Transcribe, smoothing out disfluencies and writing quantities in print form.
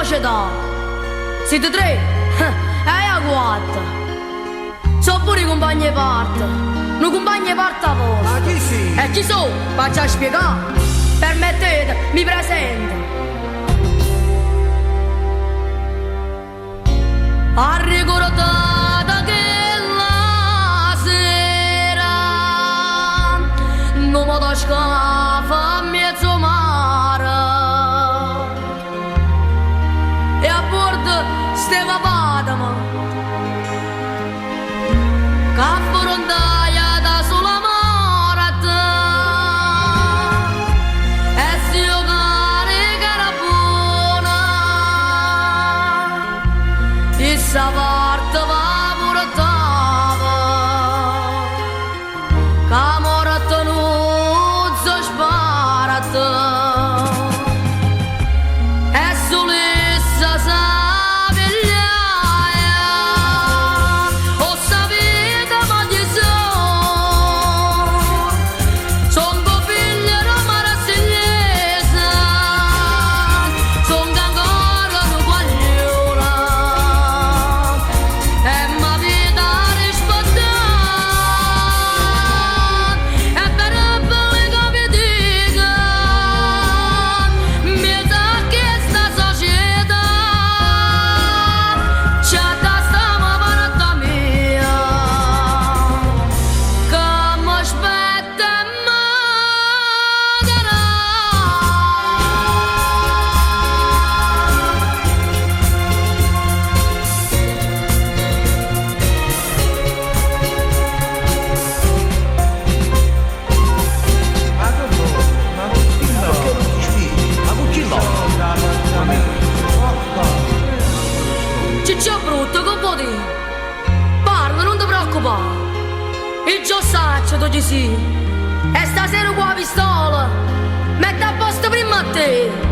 società. Site tre e io quatto. So' pure cumpagne 'e parte. Nu cumpagno 'e parta vosta. Ma chi si'? E chi so'? V'aggia spiegà? Permettete, mi presento. Arricurdate chella sera, nu motoscafo mmiez' 'o mare e a buordo steva patemo c'affruntaje da sulo 'a morte e si 'o carico era buono isso 'a parte va purtava ca morte nun se sparte e sulo isso s' 'a pigliaje 'O ssapite mo chi so'? Songo figlio d' 'o marsigliese, songo ancora nu guaglione e m'avita rispettà. E per quello che vi dico, mmiezz' a chesta società, c'è da sta parta mia, che m'aspetta e me darà. Ma che vuoi? Ma con chi Ma perché non ti spieghi? Ma con chi no? Ciccio brutto, che vuoi dire? Parla, non ti preoccupare. Io già saccio tu ci sei. E stasera con la pistola. Metto a posto prima a te.